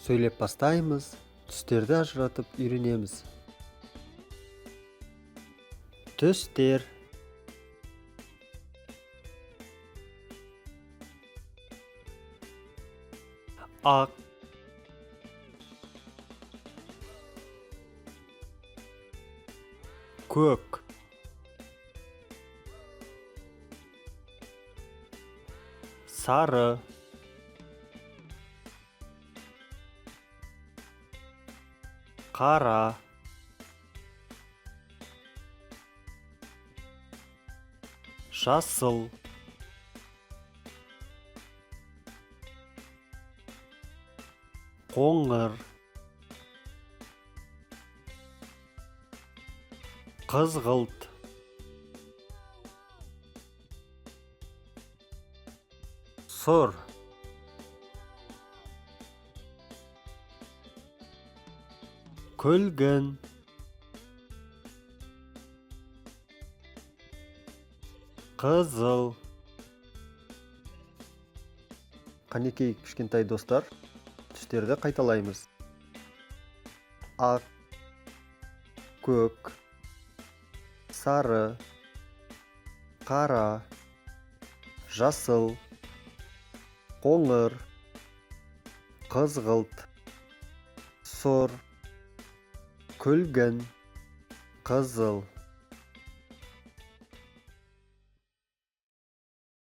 Сөйлеп бастаймыз, түстерді ажыратып үйренеміз. Түстер. Ақ. Көк. Сары. Қара. Жасыл. Қоңыр. Қызғылт. Сұр. Күлгін. Қызыл. Қанекей, кішкентай достар, түстерді қайталаймыз. Ақ, көк, сары, қара, жасыл, қоңыр, қызғылт, сұр, күлгін, қызыл.